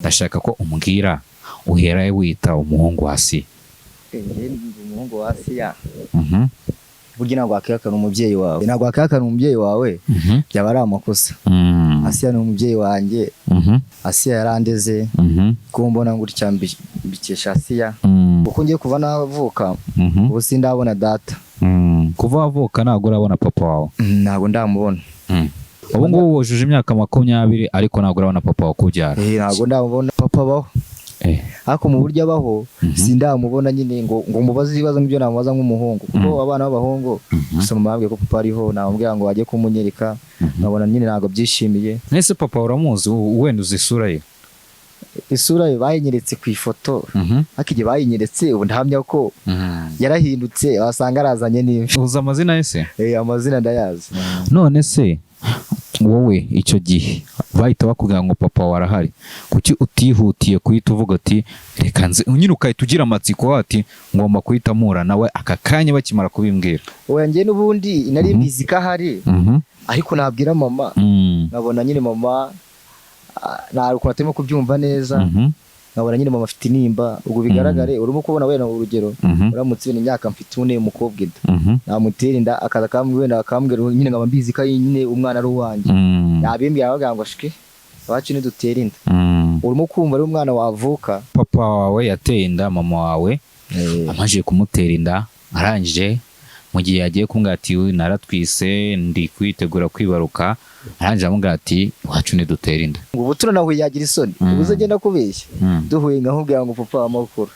Ndashaka ko umbwira uhera wita umuhungu wa Asiya. Njye ndi umuhungu wa Asiya. Burya ntabwo wakihakana umubyeyi wawe, ntabwo wakihakana umubyeyi wawe, byaba ari amakosa. Asiya ni umubyeyi wanjye. Asiya yarandeze. Kuba mbona gutya mbikesha Asiya, kuko ngiye kuva navuka ubu sindabona data. Kuva wavuka ntabwo urabona papa wawe? Ntabwo ndamubona. Ubu ngubu wujuje imyaka 20, ariko ntabwo urabona papa wakubyara? Ntabwo ndamubona. Papa abaho, ariko mu buryo abaho sindamubona nyine ngo mubaze ibibazo nk'ibyo namubaza nk'umuhungu, kuko abana b'abahungu gusa mama yambwiye ko papa ariho, namubwira ngo ajye kumunyereka, nkabona nyine ntabwo byishimiye. Nese papa uramuzi? Wenda uzi isura ye? Isura ye bayinyeretse ku ifoto, ariko igihe bayinyeretse ubu ndahamya ko yarahindutse, wasanga arazanye n'imvi. Uzi amazina ye se? Amazina ndayazi. None se wowe icyo gihe bahita bakubwira ngo papa warahari, kuki utihutiye kuhita uvuga ati reka nze nyine, ukahita ugira amatsiko ati ngomba kuhita mpura nawe aka kanya bakimara kubimbwira? Oya, njye n'ubundi nari mbizi ko ahari, ariko nabwira mama nkabona nyine mama nta ukuntu atarimo kubyumva neza, nkabona nyine mama afite intimba. Ubwo bigaragare urimo kubona wenda urugero, uramutse wenda imyaka mfite une, umukobwa inda namutera inda, akaza akambwira, wenda akambwira nyine, nkaba mbizi ko ari nyine umwana ari uwanjye, yabimbwira akavuga ngo shwi, abacu ntidutera inda. Urimo kumva ari umwana wavuka. Papa wawe yateye inda mama wawe, amajije kumutera inda, arangije mu gihe yagiye kumubwira ati naratwise, ndi kwitegura kwibaruka, arangije amubwira ati iwacu ntidutera inda. Ngo ubu turanahuye yagira isoni. Ubu uzi agenda kubeshya, duhuye nkamubwira ngo papa amakuru,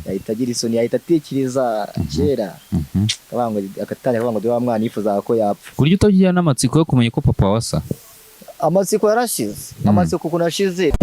yahita agira isoni, yahita atekereza kera, akavuga ngo agatangira kuvuga ngo dore wa mwana yifuzaga ko yapfa. Ku buryo utagira n'amatsiko yo kumenya ko papa wawe asa? Amatsiko yarashize. Amatsiko ukuntu ashize.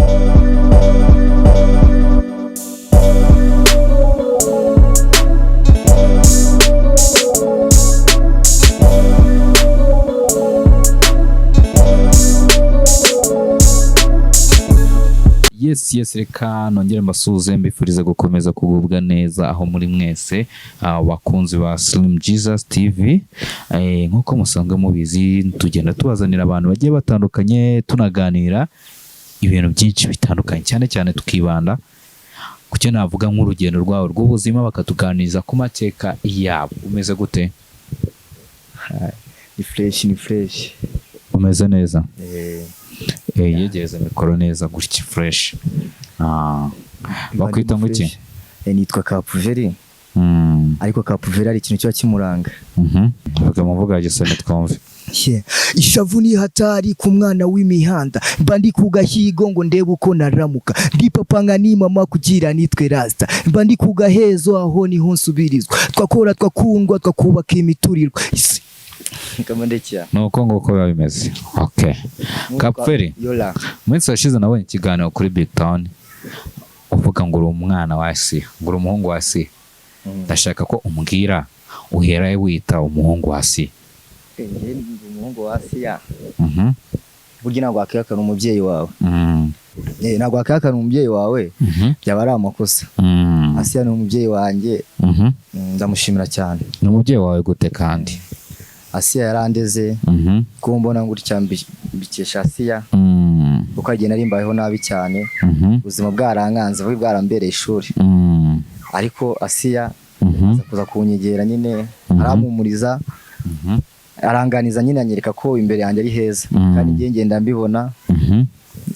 Yes, reka nongere mbasuhuze, mbifurize gukomeza kugubwa neza aho muri mwese, bakunzi ba Slim Jesus TV. Nk'uko musanzwe mubizi, tugenda tubazanira abantu bagiye batandukanye, tunaganira ibintu byinshi bitandukanye, cyane cyane tukibanda ku cyo navuga nk'urugendo rwabo rw'ubuzima, bakatuganiriza ku mateka yabo. Umeze gute? Ni fresh, ni fresh. Umeze neza? Yegereza mikoro neza gutya, fresh. Bakwita ngo iki? Nitwa Kapuveri. Ariko Kapuveri hari ikintu kiba kimuranga. Vuga mu mvugo ya gisoni twumve. Yeah. Ishavu ni hatari ku mwana w'imihanda, mba ndi ku gahigo ngo ndebe uko naramuka, ndi papa nka ni mama kugira nitwe rasta, mba ndi ku gahezo aho niho nsubirizwa, twakora twakundwa twakubaka imiturirwa. Kamandekya. Ni uko nguko biba bimeze. Okay, Kapuveri. Yola. Mu minsi yashize nabonye ikiganiro kuri Big Town uvuga ngo uri umwana wa Asiya, ngo uri umuhungu wa Asiya. Ndashaka ko umbwira uhera wita umuhungu wa Asiya. Njye ndi umuhungu wa Asiya. Burya ntabwo wakihakana umubyeyi wawe. Ntabwo wakihakana umubyeyi wawe, byaba ari amakosa. Asiya ni umubyeyi wanjye. Ndamushimira cyane. Ni umubyeyi wawe gute kandi? Asiya yarandeze. Kuba mbona gutya mbikesha Asiya, kuko igihe nari mbayeho nabi cyane, ubuzima bwarankanze, bubi bwarambereye ishuri, ariko Asiya aza kuza kunyegera nyine, arampumuriza, aranganiza nyine, anyereka ko imbere yanjye ari heza. Kandi ngiye ngenda mbibona.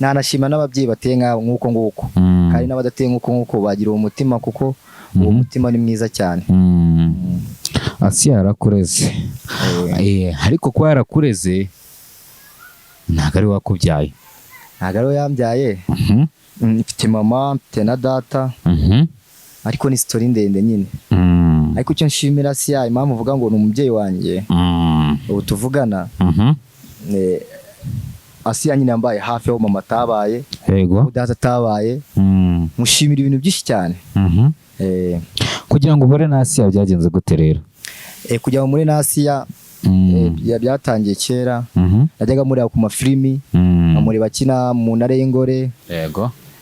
Nanashima n'ababyeyi bateye nk'uko nguko, kandi n'abadateye nk'uko nguko bagira uwo mutima, kuko uwo mutima ni mwiza cyane. Asiya yarakureze. Ariko kuba yarakureze ntabwo ari we wakubyaye. Ntabwo ari we yambyaye. Mfite mama, mfite na data, ariko ni story ndende nyine. Ariko icyo nshimira Asiya, impamvu uvuga ngo ni umubyeyi wanjye ubu tuvugana, Asiya nyine yambaye hafi aho mama atabaye, aho data atabaye. Mushimira ibintu byinshi cyane. Kugira ngo uhure na Asiya byagenze gute rero? Kujya muri Asiya byatangiye kera. Najyaga mureba ku mafilimi, nkamureba akina mu Ntare y'Ingore.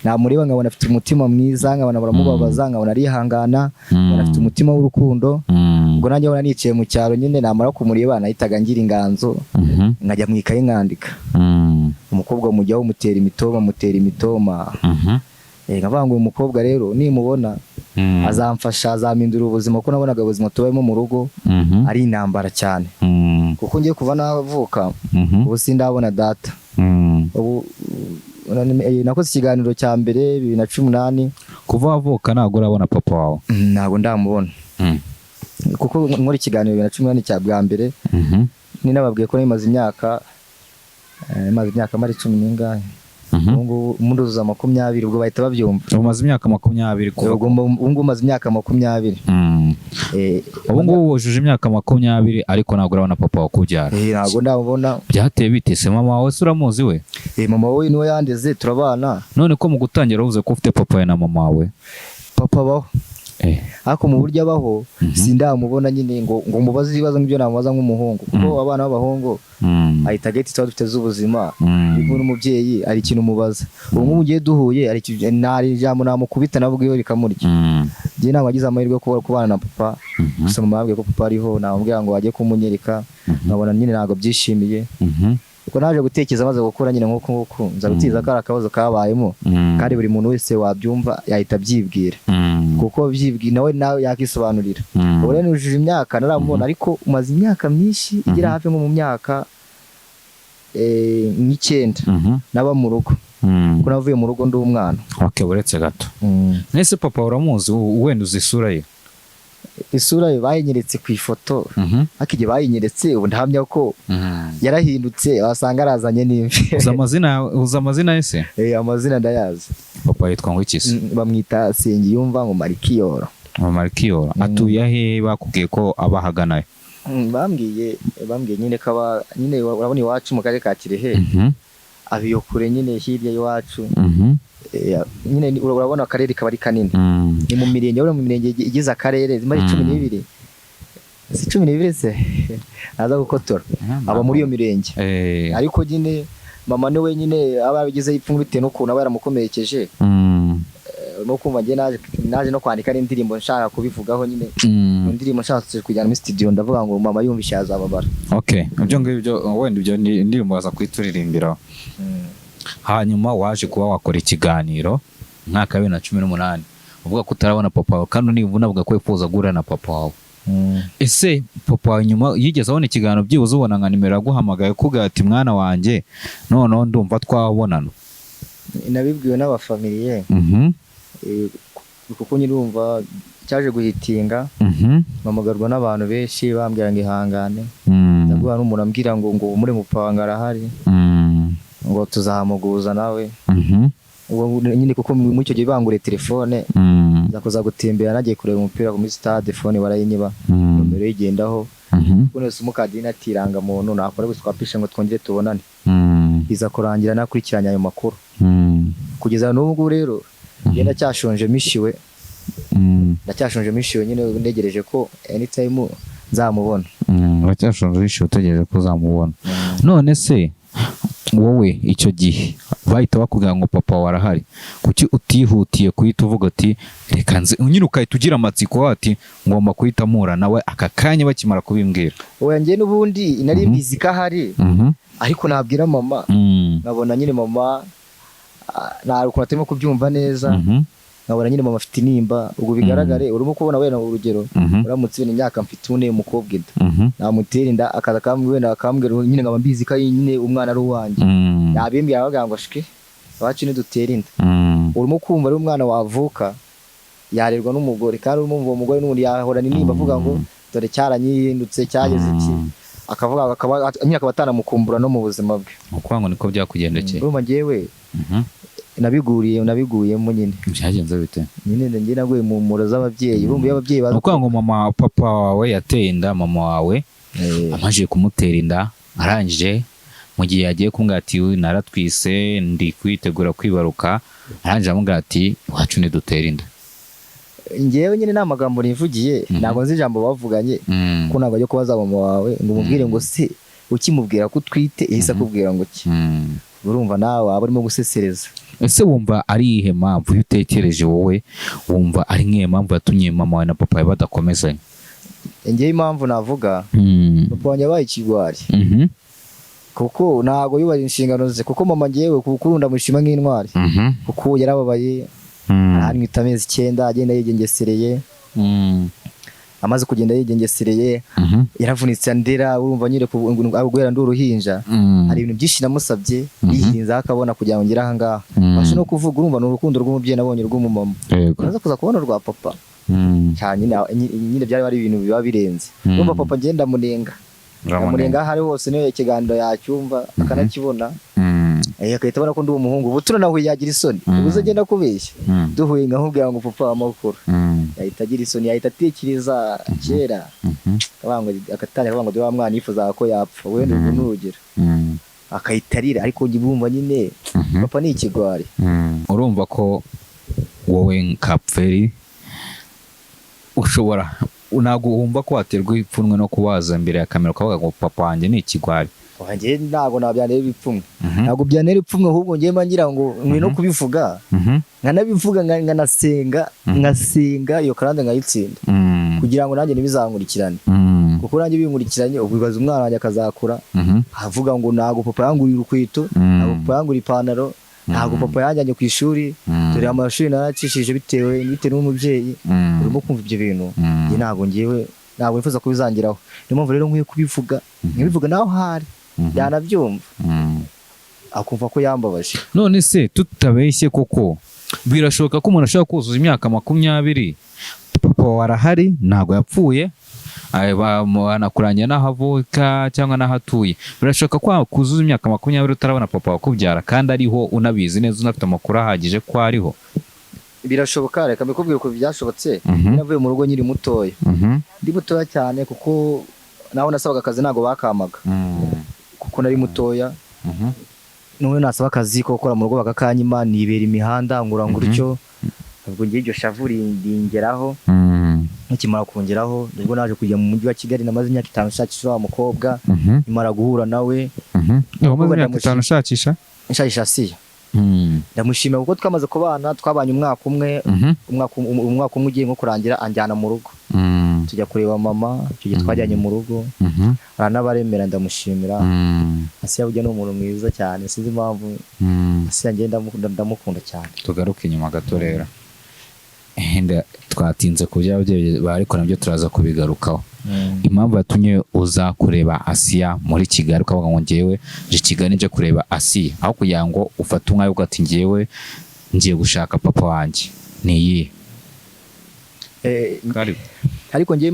Namureba nkabona afite umutima mwiza, nkabona baramubabaza, nkabona arihangana, nkabona afite umutima w'urukundo. Ubwo nanjye nkabona nicaye mu cyaro nyine, namara kumureba nahitaga ngira inganzo, nkajya mu ikayi nkandika. Umukobwa mujyaho mutera imitoma, mutera imitoma. Nkavuga ngo uyu mukobwa rero nimubona azamfasha, azampindura ubuzima, kuko nabonaga ubuzima tubayemo mu rugo ari intambara cyane, kuko ngiye kuva navuka ubu sindabona data. Ubu nakoze ikiganiro cya mbere 2018. Kuva wavuka ntabwo urabona papa wawe? Ntabwo ndamubona, kuko nkora ikiganiro 2018 cya bwa mbere, ni nababwiye ko maze imyaka maze imyaka mari cumi n'ingahe, ubu ngubu munduzuza 20, ubwo bahita babyumva. Umaze imyaka 20 kuva? Ubwo ubu ngubu maze imyaka 20. Ubu ngubu wujuje imyaka 20, ariko ntabwo urabona papa wakubyara? Ntabwo ndamubona. Byateye bite se? Mama wawe se uramuzi we? Mama we niwe yandeze, turabana. None ko mu gutangira wavuze ko ufite papa wawe na mama wawe? Papa abaho, ariko mu buryo abaho sindamubona nyine ngo mubaze ibibazo nk'ibyo namubaza nk'umuhungu, kuko abana b'abahungu hari target tuba dufite z'ubuzima. Uri kumwe n'umubyeyi hari ikintu umubaza. Ubu ngubu ugiye duhuye, hari nta ijambo namukubita nawe ubwiwe rikamurya. Njye ntabwo nagize amahirwe yo kubana na papa. Gusa mama yambwiye ko papa ariho, namubwira ngo ajye kumunyereka, nkabona nyine ntabwo byishimiye. Ubwo naje gutekereza maze gukura nyine nk'uku nguku, nza gutekereza ko ari akabazo kabayemo, kandi buri muntu wese wabyumva yahita abyibwira, kuko byibwira nawe nawe yakisobanurira. Ubu rero nujuje imyaka naramubona, ariko umaze imyaka myinshi igera hafi nko mu myaka nk'icyenda naba mu rugo, kuko navuye mu rugo ndi umwana. Okay, uretse gato. Nese papa uramuzi? Wenda uzi isura ye? Isura ye bayinyeretse ku ifoto, ariko igihe bayinyeretse ubu ndahamya ko yarahindutse, wasanga arazanye n'imvi. Uzi amazina ye se? Amazina ndayazi. Papa yitwa ngo iki se? Bamwita Sengiyumva ngo Marikiyoro. Marikiyoro. Atuye he? Bakubwiye ko aba ahagana he? Bambwiye nyine ko aba nyine, urabona iwacu mu karere ka Kirehe, abiyo kure nyine hirya y'iwacu. Nyine urabona akarere kaba ari kanini, ni mu mirenge, urabona mu mirenge igize akarere zimara 12, si 12 se, naza gukotora, aba muri iyo mirenge. Ariko nyine mama niwe nyine aba yarabigizeho ipfunwe bitewe n'ukuntu aba yaramukomerekeje. No kumva njye naje no kwandika n'indirimbo nshaka kubivugaho nyine, mu ndirimbo nshatse kujyana muri studio, ndavuga ngo mama yumvishe yazababara. Okay, ibyo ngibyo wenda ibyo ni indirimbo baza kuyituririmbiraho. Hanyuma waje kuba wakora ikiganiro umwaka wa 2018 uvuga ko utarabona papa wawe, kandi niba unavuga ko wifuza guhura na papa wawe. Ese papa wawe nyuma yigeze abona ikiganiro, byibuze ubona nka nimero yaguhamagaye akubwira ati: "Mwana wanjye, noneho ndumva twabonana"? Nabibwiwe n'abafamiliye, kuko nyirumva cyaje guhitinga, mpamagarwa n'abantu benshi bambwira ngo ihangane. Ndaguha n'umuntu ambwira ngo muri mupanga arahari, ngo tuzamuguza nawe. Ubwo nyine kuko muri icyo gihe banguriye telefone, nza kuza gutembera nagiye kureba umupira muri stade, phone barayinyiba, nomero yigendaho. Kuko nese umukadini atiranga muntu nakora gusa twapishe ngo twongere tubonane, iza kurangira nakurikiranye ayo makuru kugeza n'ubu ngubu. Rero njye ndacyashonje mishiwe, ndacyashonje mishiwe nyine, ntegereje ko anytime nzamubona. Uracyashonje wishyuye, utegereje ko uzamubona. None se wowe icyo gihe bahita bakubwira ngo papa wawe arahari, kuki utihutiye kuhita uvuga ati reka nze nyine, ugahita ugira amatsiko ati ngomba guhita mpura nawe aka kanya bakimara kubimbwira? Oya, njye n'ubundi nari mbizi ko ahari, ariko nabwira mama, nkabona nyine mama nta ukuntu atarimo kubyumva neza, nkabona nyine mama afite intimba. Ubwo bigaragare urimo kubona wenda urugero, uramutse wenda imyaka mfite une umukobwa inda, namutera inda akaza akambwira, wenda akambwira nyine nkaba mbizi ko ari nyine umwana ari uwanjye, yabimbwira akavuga ngo shike abacu ntidutera inda. Urimo kumva ari umwana wavuka yarerwa n'umugore, kandi urimo uwo mugore n'ubundi yahorana intimba avuga ngo dore cyaranyihindutse cyageze iki, akavuga akaba nyine akaba atanamukumbura no mu buzima bwe. Ukuvuga ngo niko byakugendekeye? Urumva njyewe nabiguyemo nyine. Byagenze bite? Nyine njye naguye mu muro z'ababyeyi, urumva iyo ababyeyi Ni baza ukuvuga ngo mama, papa wawe yateye inda mama wawe, amajije kumutera inda, arangije mu gihe yagiye kumubwira ati naratwise ndi kwitegura kwibaruka, arangije amubwira ati iwacu ntidutera inda. Njyewe nyine nta magambo nivugiye, ntabwo nzi ijambo bavuganye, ko ntabwo ajya kubaza mama wawe ngo umubwire ngo se ukimubwira ko utwite yahise akubwira ngo ki? Urumva nawe waba urimo gusesereza. Ese wumva ari iyihe mpamvu, iyo utekereje wowe wumva ari nk'iyo mpamvu yatumye mama wawe na papa wawe badakomezanya? Njyewe impamvu navuga, papa wanjye yabaye ikigwari, kuko ntabwo yubahiriza inshingano ze, kuko mama njyewe kuko ndamushima nk'intwari, kuko yarababaye. Arantwita amezi 9 agenda yigengesereye. Amaze kugenda yigengesereye, yaravunitse andera. Urumva nyine guhera ndi uruhinja, hari ibintu byinshi namusabye, yihinze akabona kugira ngo ngere aha ngaha, mbashe no kuvuga. Urumva ni urukundo rw'umubyeyi nabonye rw'umumama. Naza kuza kubona urwa papa cyane nyine byari ari ibintu biba birenze. Urumva papa ngenda munenga, ndamurenga aho ari hose, niyo ikiganiro yacyumva akanakibona, agahita abona ko ndi umuhungu. Ubu turanahuye yagira isoni. Ubu se agenda kubeshya? Duhuye nkamubwira ngo papa amakuru, yahita agira isoni, yahita atekereza kera, agatangira kuvuga ngo dore wa mwana yifuzaga ko yapfa, wenda urwo ni urugero, akahita arira. Ariko njye bumva nyine papa ni ikigwari. Urumva ko wowe Kapferi ushobora, ntabwo wumva ko waterwa ipfunwe no kubaza imbere ya kamera ukavuga ngo papa wanjye ni ikigwari? Njye ntabwo nabyantera ipfunwe. Ntabwo byantera ipfunwe, ahubwo njye mba ngira ngo nkwiye no kubivuga, nkanabivuga, nkanasenga, nkasenga iyo karande nkayitsinda, kugira ngo nanjye ntibizankurikirane, kuko nanjye binkurikiranye ubu bibaza umwana wanjye akazakura avuga ngo ntabwo papa yanguriye urukweto, ntabwo papa yanguriye ipantaro, ntabwo papa yanjyanye ku ishuri, dore amashuri naracishije bitewe n'umubyeyi. Urimo kumva ibyo bintu? Njye ntabwo, ngewe ntabwo nifuza kubizangiraho. Niyo mpamvu rero nkwiye kubivuga, nkabivuga naho hari yanabyumva, akumva ko yambabaje. None se tutabeshye koko, birashoboka ko umuntu ashobora kuzuza imyaka 20, papa wawe arahari, ntabwo yapfuye, banakurangira n'aho avuka cyangwa n'aho atuye, birashoboka ko wakuzuza imyaka 20 utarabona papa wakubyara kandi ariho, unabizi neza, unafite amakuru ahagije ko ariho? Birashoboka. Reka mbikubwire ukuntu byashobotse. Navuye mu rugo nkiri mutoya, ndi mutoya cyane, kuko naho nasabaga akazi ntabwo bakampaga, kuko nari mutoya. Noneho nasaba akazi ko gukora mu rugo bakakanyima, nibera imihanda ngura gutyo. Ubwo ngiye iryo shavu ringeraho. Nkimara kongeraho nibwo naje kujya mu mujyi wa Kigali. Namaze imyaka 5 nshakisha wa mukobwa. Nimara guhura nawe, Wamaze imyaka 5 ushakisha? Nshakisha Asiya. Ndamushimira kuko twamaze kubana, twabanye umwaka umwe. Umwaka umwe ugiye nko kurangira, anjyana mu rugo, tujya kureba mama. Icyo gihe twajyanye mu rugo, aranabaremera, ndamushimira. Asiya burya ni umuntu mwiza cyane, sinzi impamvu. Asiya njye ndamukunda cyane. Tugaruke inyuma gato rero. Twatinze ku by'ababyeyi, ariko nabyo turaza kubigarukaho. Impamvu yatumye uza kureba Asiya muri Kigali, ukavuga ngo ngewe nje Kigali nje kureba Asiya, aho kugira ngo ufate umwanya uvuga ati ngewe ngiye gushaka papa wanjye, ni iyihe? Karibu. Ariko ngewe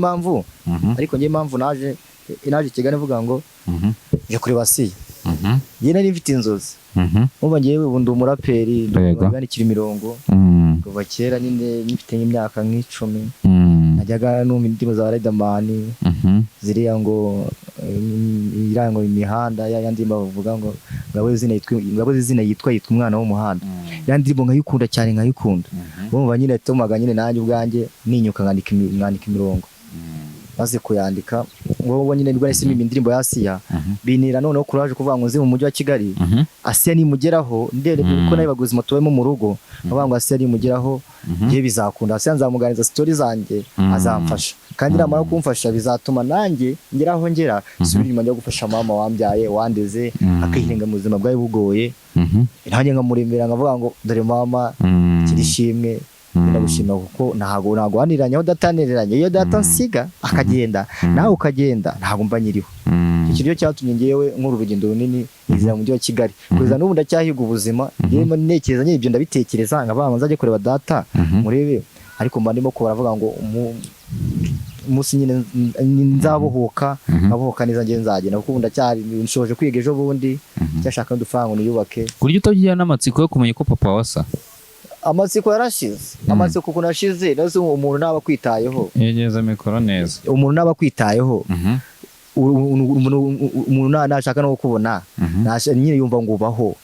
impamvu naje Kigali mvuga ngo nje kureba Asiya, njye nari mfite inzozi. Umva, ngewe ubu ndi umuraperi, ndi yandikira imirongo. Kuva kera nyine nyifite nk'imyaka nk'10, najyaga numva indirimbo za Riderman, ziriya ngo iriya ngo imihanda, ya ndirimbo bavuga ngo ngabo izina yitwa umwana w'umuhanda. Ya ndirimbo nkayikunda cyane, nkayikunda. Bumva nyine yatumaga nyine nanjye ubwanjye ninyuka nkandika imirongo. Maze kuyandika ngo nyine nibwo nahise mpimba indirimbo ya Asiya, binira noneho kuraje kuvuga ngo nzi mu mujyi wa Kigali, Asiya nimugeraho ndebe kuko nabibaga ubuzima tubamo mu rugo, bavuga ngo Asiya nimugeraho ngiye bizakunda, Asiya nzamuganiriza story zanjye, azamfasha, kandi namara kumfasha bizatuma nanjye ngera aho ngera, nsubira inyuma njya gufasha mama wambyaye, wandeze, akihinga mu buzima bwari bugoye, nanjye nkamuremera, nkavuga ngo dore mama, kiri ishimwe, ndagushimira kuko ntabwo waniranye aho data yaniranye. Iyo data nsiga akagenda, nawe ukagenda, ntabwo mba nyiriho. Icyo cyo cyatumye ngewe nkora urugendo runini nizera mu mujyi wa Kigali. Kugeza n'ubu ndacyahiga ubuzima. Ngewe ntekereza nyine ibyo, ndabitekereza nkavuga ngo nzajye kureba data, murebe, ariko mba ndimo kubara avuga ngo umunsi nyine nzabohoka, nkabohoka neza, ngewe nzagenda, kuko ubu ndacyari nshoje kwiga ejo bundi, cyashaka n'udufaranga niyubake. Ku buryo utagira n'amatsiko yo kumenya uko papa wasa? Amatsiko yarashize. Amatsiko ukuntu ashize, nazo umuntu naba akwitayeho. Yegereza mikoro neza. Umuntu naba akwitayeho, umuntu nashaka no kukubona, nyine yumva ngo ubaho.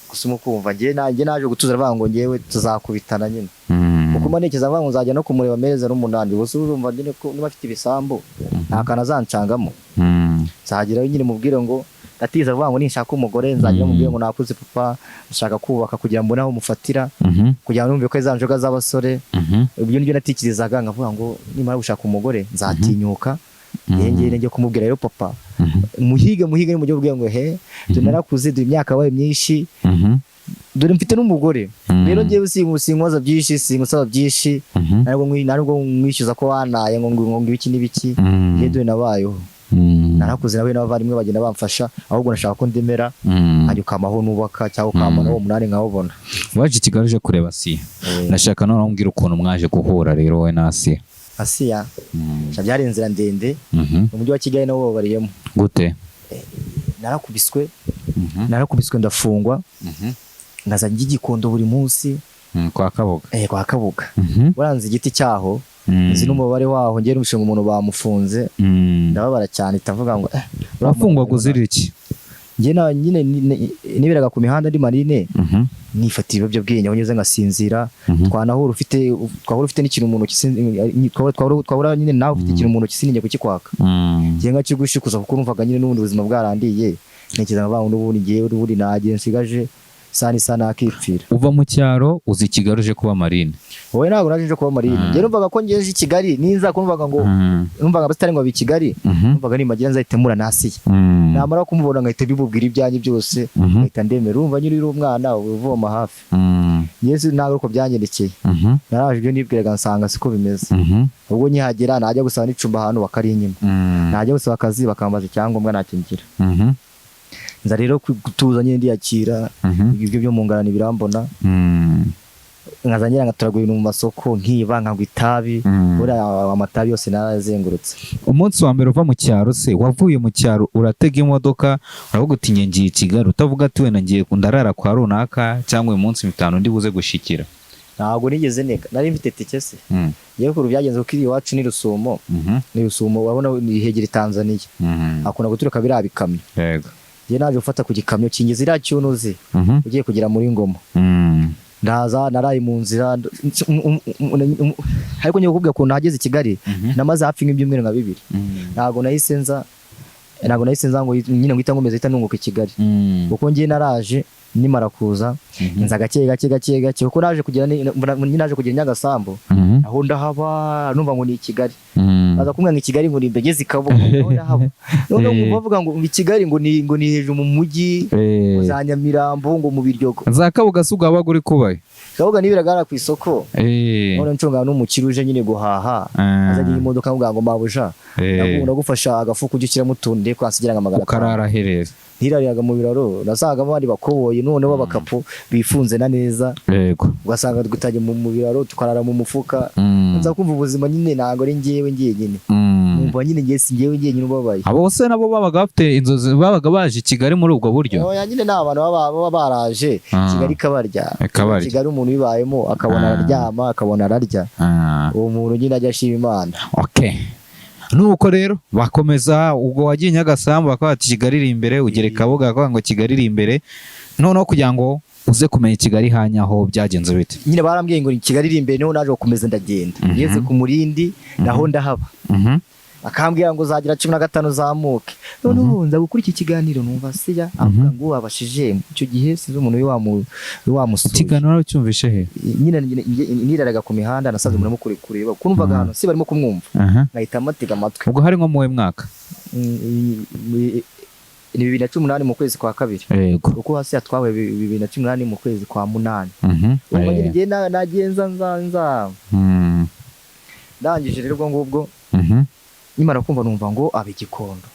Gusa umukumva njye nanjye naje gutuza, aravuga ngo njyewe tuzakubitana nyine, kuko mba ntekereza mvuga ngo nzajya no kumureba amezi 8. Gusa urumva nyine ko niba afite ibisambu nta kantu azancangamo, nzagerayo nyine mubwire ngo ndatiza, avuga ngo ninshaka umugore nzagera mubwire ngo nakuze papa, nshaka kubaka, kugira ngo mbone aho mufatira, kugira ngo numve ko za njoga z'abasore. Ibyo nibyo natekerezaga, nkavuga ngo nimara gushaka umugore nzatinyuka njye njye kumubwira rero papa, muhige muhige, mujye mubwira ngo he, dore narakuze, dore imyaka yabaye myinshi. Dore mfite n'umugore. Rero ngewe sinkwaza byinshi, sinkusaba byinshi, ntabwo mwishyuza ko wanaye ngo ibiki n'ibiki. Ngewe dore nabayeho, narakuze, nawe n'abavandimwe bagenda bamfasha, ahubwo nashaka ko ndemera hanyuma ukamaho nubaka cyangwa ukambona uwo munani nkawubona. Waje i Kigali uje kureba Asiya. Ndashaka noneho umbwira ukuntu mwaje guhura rero wowe na Asiya. Asiya, sha byari inzira ndende. Mu mujyi wa Kigali nawo babariyemo. Gute? Narakubiswe, narakubiswe ndafungwa, nkaza njya i Gikondo buri munsi. Kwa Kabuga? Kwa Kabuga. Buranze igiti cyaho, nzi n'umubare waho. Ngiye n'umushinga umuntu bamufunze, ndababara cyane, itavuga ngo Wafungwaga uzira iki? Njye na nyine niberaga ku mihanda ndi marine, nifatira ibiyobyabwenge aho ngeze ngasinzira. Twanahura ufite n'ikintu mu ntoki, twahura nyine nawe ufite ikintu mu ntoki, sinijye kukikwaka. Ngiye nkakigushikuza kuko numvaga nyine n'ubundi ubuzima bwarandiye, ntekereza nkavuga ngo n'ubundi ngiye, n'ubundi nagiye nsigaje isa n'isa nakipfira. Uva mu cyaro uza i Kigali uje kuba marine? Wowe, ntabwo naje nje kuba marine. Njye numvaga ko ngeje i Kigali ninza ko numvaga ngo numvaga abasitari ngo baba i Kigali. Numvaga nimagira nzahita mura nasiye, namara kumubona nkahita bimubwira ibyanjye byose, nkahita ndemera. Urumva nyine uri umwana uvoma hafi. Yesu, ntabwo uko byangendekeye. Naraje ibyo nibwiraga nsanga siko bimeze. Ubwo nkihagera najya gusaba n'icumbi ahantu bakarinyima, najya gusaba akazi bakambaza icyangombwa, ntacyo ngira. Nza rero gutuza nyine ndiyakira. Ibyo byo mu ngarani birambona, nkaza ngira ngatoragura ibintu mu masoko, nkiba, nkagwa itabi. Buriya amatabi yose narazengurutse. Umunsi wa mbere uva mu cyaro se, wavuye mu cyaro uratega imodoka uravuga uti "Nge ngiye i Kigali", utavuga ati wenda ngiye ndarara kwa runaka cyangwa uyu munsi mitanu ndi buze gushikira? Ntabwo nigeze nega, nari mfite tike se. Ngewe ukuntu byagenze, kuko iri iwacu ni Rusumo, ni Rusumo, urabona ni hegera Tanzania, hakunda guturuka biriya bikamyo. Njye naje gufata ku gikamyo kingeze iriya cyunuzi, ugiye kugera muri Ngoma. Ndaza naraye mu nzira, ariko ngiye kukubwira ukuntu nageze i Kigali. Namaze hafi nk'ibyumweru nka 2. Ntabwo nahise nza ngo nyine ngwita nkomeza hita nunguka i Kigali, kuko ngiye naraje nimara kuza nza gake gake gake gake, kuko naje kugera nyine naje kugera i Nyagasambu, aho ndahaba numva ngo ni i Kigali. Baza kumbwira ngo i Kigali ngo ni imbere i Kabuga, aho ndahaba noneho nkumva bavuga ngo i Kigali ngo ni hejuru mu mujyi, ngo za Nyamirambo, ngo mu Biryogo. Za Kabuga se ubwo wabaga uri kubayo? Kabuga nibiragara ku isoko. None ncungana n'umukire uje nyine guhaha, azajya imodoka amubwira ngo mabuja, ndagufasha agafuka ujye ushyiramo utuntu ndebe ko hasigira nka 500. Ukarara hereza? Ntirariraga mu biraro, nasangamo abandi bakoboyi noneho b'abakapu bifunze na neza. Ugasanga dutajya mu biraro, tukarara mu mufuka. Nza kumva ubuzima nyine ntabwo ari njyewe njyenyine. Numva nyine njye si njyewe njyenyine ubabaye. Abo bose nabo babaga bafite inzozi, babaga baje i Kigali muri ubwo buryo? Oya, nyine ni abantu baba baraje Kigali ikabarya. Ikabarya. Kigali umuntu uyibayemo akabona araryama, akabona ararya, uwo muntu nyine ajya ashima Imana. Okay, nuko rero bakomeza ubwo wagiye Nyagasambu bakaba bati Kigali iri imbere, ugera i Kabuga bakavuga ngo Kigali iri imbere. Noneho kugira ngo uze kumenya Kigali hanyaho byagenze bite? Nyine barambwiye ngo Kigali iri imbere, niho naje gukomeza ndagenda. Ngeze ku Murindi naho ndahaba, akambwira ngo uzagira 15 uzamuke. Noneho nza gukora iki kiganiro, numva siya avuga ngo wabashije icyo gihe, sinzi umuntu wamusuye. Ikiganiro waracyumvishe he? Nyine niraraga ku mihanda, nasanze umuntu arimo kureba kuko numvaga ahantu si barimo kumwumva, nkahita mbatega amatwi. Ubwo hari nko mu mwaka? Ni 2018 mu kwezi kwa kabiri. Kuko hasi yatwawe 2018 mu kwezi kwa munani. Urumva nyine ngiye nagiye nza nza nza. Ndangije rero ubwo ngubwo, nkimara kumva numva ngo aba Igikondo.